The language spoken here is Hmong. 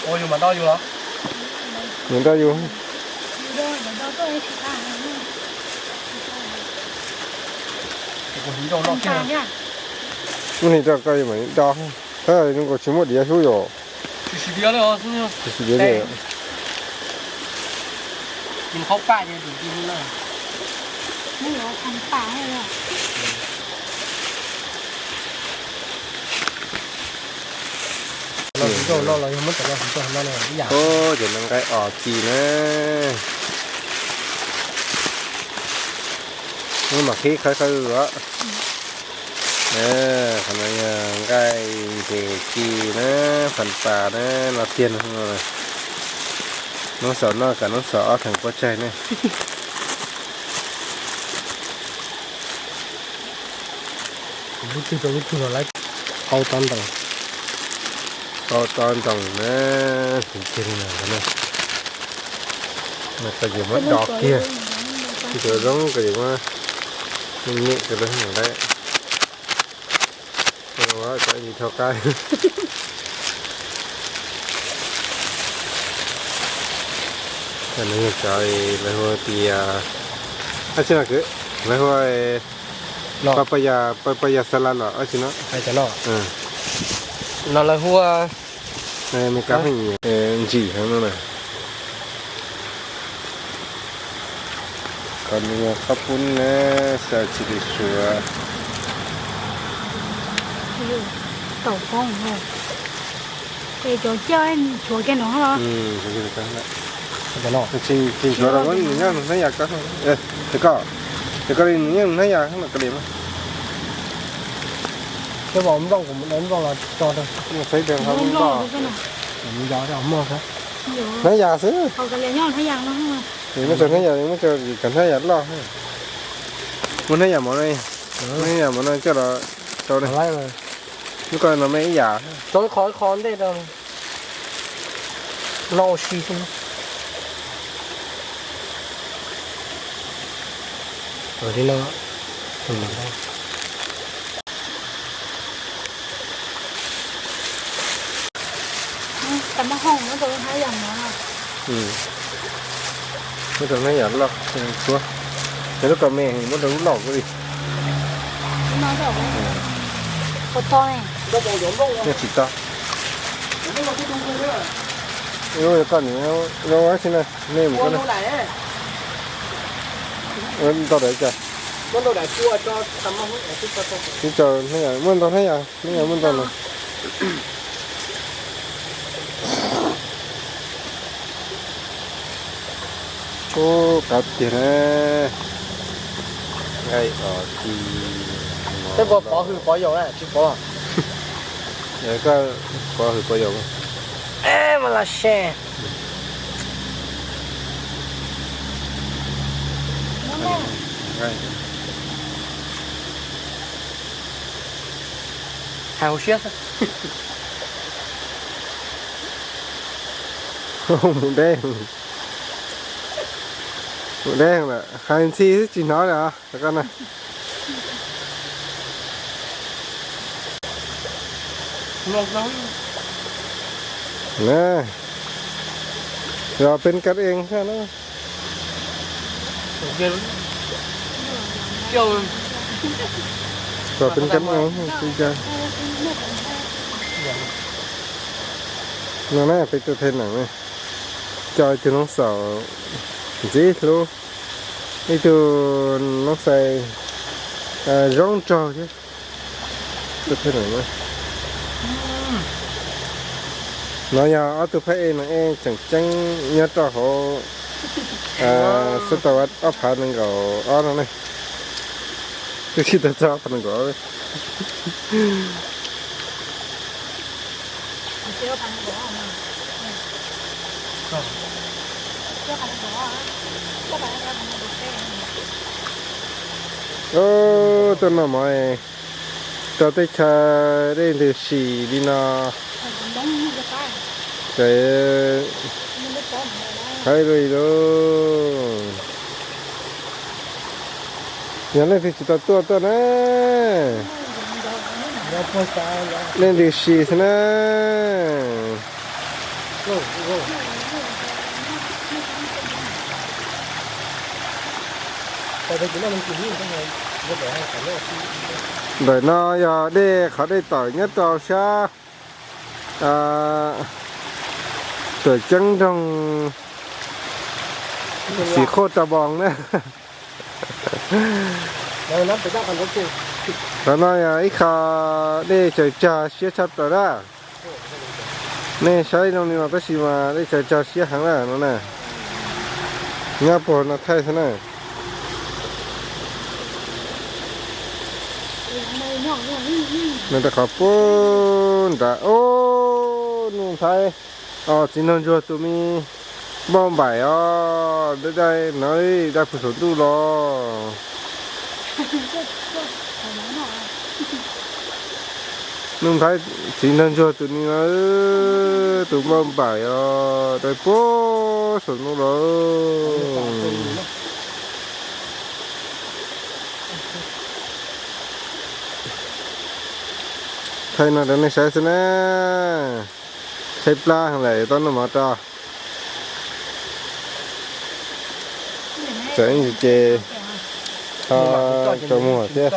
Ua yus mas do yus los? Nws do yus. Ub, nim rau koj yus mam do. Tab zoo nkaus tsis muaj diav xub yom. Tsis diav li. Cov no nqaij os ci na. Muab mam qhib qhawv qhawv os. Qhov no yog nqaij ntses ci na, phas pas na, no tiag no. Noob xaum noj kom noob xaum ob theem puab tsaig ne. Qau to ntoos, qau to ntoos na, tiag li no. Koj yuav muab do kiag, tsis tau zoo koj yuav muab nim rau lawv nqaij. Cov li thauj qaib. Cov no yog cov lawv hu tias, dab tsi no kwv, lawv hu papaya, papaya salad los dab tsi no. No lawv hu Meskas pheej ntsim heev no na. Qhov no yog qhob pub na, xaws tsis li suav. Taum poob, es cov caj tshuav kiag no los? Tsis tshuav rau nws nyob hnab yas ko, koj, es koj li nws nyob hnab yas ko li mas. Hnab yas xwb. Muaj hnab yas, muab rau hnab yas, muab rau hnab yas loj. Muab hnab yas mov no, hnab yas mov no coj los rau ne. Lub ko no me ib yam. Rau qhov qhov ntej rau no ua si xwb. Li no. Muab rau hnab yas loj suav. Yog lub ko me heev muab rau lub loj kuj li. Nyob tsis tau. Koj niam, zoo dab tsi na, me mus koj na. Ntau daim cas? Tsis tau hnab yas, muaj ntau hnab yas, hnab yas muaj ntau no. Ub, qab tiag na. Nqaij os ci. Tej npua pov hwm pov yaum na, tsis pov los? Koj pov hwm pov yaum. Mas las se. Hais hauv siab xwb. Mus deb, mus deb lawm, hais ntxhi xwb tsis hnov li os koj na. Los peb kab ees thiab na. Los peb kab ees tsis cas. No na peb tuaj thaij neem na, coj ib tug noob xaum ntxim hlub, ib tug noob xais zoo nraug thiab. Tuaj thaij neem na. No yog ob tug phab ej no ej tseem ceeb nyob rau hauv xab tau ob phav nees nkaum ob no ne. Twb tsis tau txog ob phav nees nkaum ob. Tuaj noj mov rau teb chaws dej ntws sim li no. Ces hais lus lus, yog leej twg tsis tau tuaj tuaj na. Nej ntws si xwb na. Ntawm no yog dej, qhov dej tawm nyob rau sab Tuam Ceeb nroog Xiv Qhuaj Rau Boos na. Qhov no yog ib qho dej tsaws tsag siab tshaj plaws na. Nej saib zoo li no tab sis mas dej tsaws tsag siab heev na no na. Nyob puag no thaij xwb na. Nws rau qhov puag nrad. Ub, Nuj Nplhaib, txiv nraug ntsuag tus me npauj npaim os, dai dai no, dai puag saum ntuj los. Nuj Nplhaib txiv nraug ntsuag tus ni no, tus npauj npaim os, dai puag saum ntuj los. Thaij no rau nej saib xwb na. Tshaib plab heev lawm, tau noj mov tso. Txawm ib ntsis ces ho tsaus muag thiab.